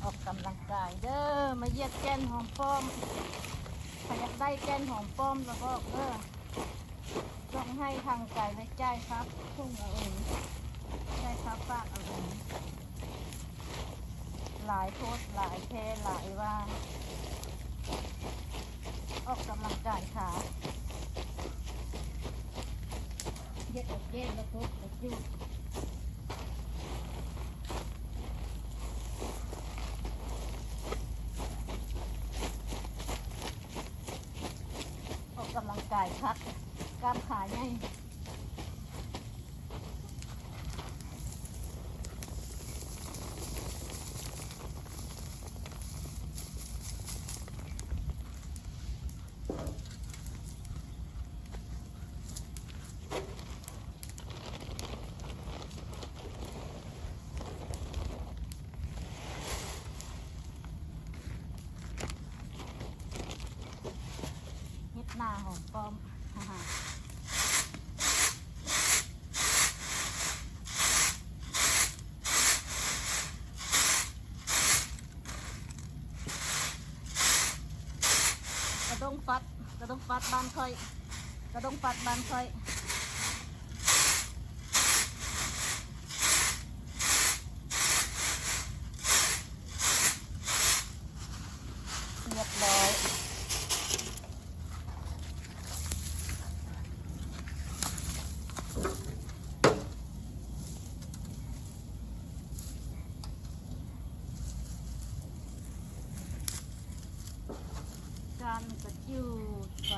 ອອກກຳລັງກາຍເດີ້ ມາຢຽດແກ່ນຫອມປ້ອມ. ໃຜຢາກໄດ້ແກ່ນຫອມປ້ອມລະບອກເດີ້. ສົ່ງໃຫ້ທາງໄກ ແລະ ຈ່າຍຄ່າສົ່ງເອົາເອງ, ຈ່າຍຄ່າຝາກເອົາເອງ. ຫຼາຍໂພດ ຫຼາຍແທ້ ຫຼາຍວ່າ. ອອກກຳລັງກາຍຂາ, ເຮັດອອກແກ່ນລະຄົບລະຈຸ. ອອກກຳລັງກາຍຄັກ, ກ້າມຂາໃຫຍ່. ເຮັດໜ້າຫອມປ້ອມ. ກະດົງຟັດ, ກະດົງຟັດບ້ານຂ້ອຍ, ກະດົງຟັດບ້ານຂ້ອຍ. ຮຽບຮ້ອຍ. ຈານກະຈູດໄປ.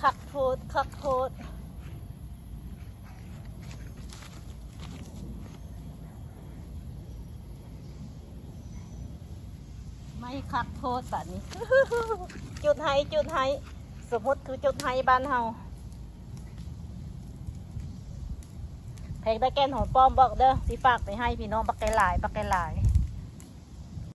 ຄັກໂພດ ຄັກໂພດ. ໄມ້ຄັກໂພດບາດນີ້. ຈຸດໄຮ ຈຸດໄຮ. ສົມມຸດຄືຈຸດໄຮບ້ານເຮົາ. ໃຜຢາກໄດ້ແກ່ນຫອມປ້ອມບອກເດີ້ ຊິຝາກໄປໃຫ້ພີ່ນ້ອງບັກຫຼາຍໆ ບັກຫຼາຍໆ.